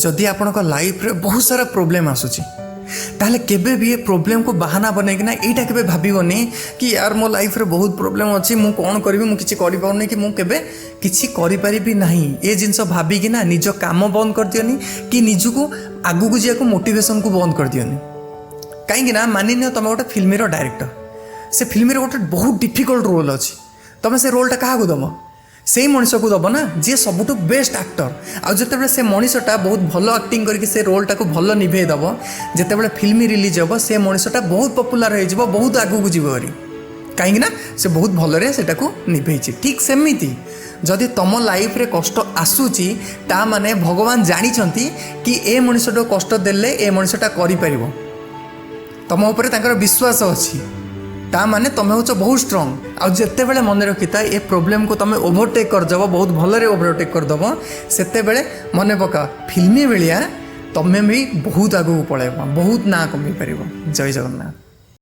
ଯଦି ଆପଣଙ୍କ ଲାଇଫ୍ରେ ବହୁତ ସାରା ପ୍ରୋବ୍ଲେମ୍ ଆସୁଛି, ତାହେଲେ କେବେ ବି ଏ ପ୍ରୋବ୍ଲେମ୍କୁ ବାହାନା ବନେଇକିନା ଏଇଟା କେବେ ଭାବିବନି କି ୟାର, ମୋ ଲାଇଫ୍ରେ ବହୁତ ପ୍ରୋବ୍ଲେମ୍ ଅଛି, ମୁଁ କ'ଣ କରିବି, ମୁଁ କିଛି କରିପାରୁନି କି ମୁଁ କେବେ କିଛି କରିପାରିବି ନାହିଁ। ଏ ଜିନିଷ ଭାବିକିନା ନିଜ କାମ ବନ୍ଦ କରିଦିଅନି କି ନିଜକୁ ଆଗକୁ ଯିବାକୁ ମୋଟିଭେସନ୍କୁ ବନ୍ଦ କରିଦିଅନି। କାହିଁକି ନା ମାନିନିଅ ତୁମେ ଗୋଟେ ଫିଲ୍ମର ଡାଇରେକ୍ଟର, ସେ ଫିଲ୍ମରେ ଗୋଟେ ବହୁତ ଡିଫିକଲ୍ଟ ରୋଲ୍ ଅଛି। ତୁମେ ସେ ରୋଲ୍ଟା କାହାକୁ ଦେବ? ସେଇ ମଣିଷକୁ ଦେବ ନା, ଯିଏ ସବୁଠୁ ବେଷ୍ଟ ଆକ୍ଟର। ଆଉ ଯେତେବେଳେ ସେ ମଣିଷଟା ବହୁତ ଭଲ ଆକ୍ଟିଂ କରିକି ସେ ରୋଲ୍ଟାକୁ ଭଲ ନିଭେଇ ଦେବ, ଯେତେବେଳେ ଫିଲ୍ମ ରିଲିଜ୍ ହେବ, ସେ ମଣିଷଟା ବହୁତ ପପୁଲାର ହେଇଯିବ, ବହୁତ ଆଗକୁ ଯିବ ଭାରି। କାହିଁକି ନା ସେ ବହୁତ ଭଲରେ ସେଟାକୁ ନିଭେଇଛି। ଠିକ୍ ସେମିତି ଯଦି ତମ ଲାଇଫରେ କଷ୍ଟ ଆସୁଛି, ତା ମାନେ ଭଗବାନ ଜାଣିଛନ୍ତି କି ଏ ମଣିଷଟାକୁ କଷ୍ଟ ଦେଲେ ଏ ମଣିଷଟା କରିପାରିବ। ତମ ଉପରେ ତାଙ୍କର ବିଶ୍ୱାସ ଅଛି, ତା ମାନେ ତମେ ହେଉଛ ବହୁତ ଷ୍ଟ୍ରଙ୍ଗ। ଆଉ ଯେତେବେଳେ ମନେ ରଖିଥା, ଏ ପ୍ରୋବ୍ଲେମକୁ ତମେ ଓଭରଟେକ୍ କରିଦେବ, ବହୁତ ଭଲରେ ଓଭରଟେକ୍ କରିଦେବ, ସେତେବେଳେ ମନେ ପକା, ଫିଲ୍ମି ଭଳିଆ ତମେ ବି ବହୁତ ଆଗକୁ ପଳେଇବ, ବହୁତ ନାଁ କମେଇ ପାରିବ। ଜୟ ଜଗନ୍ନାଥ।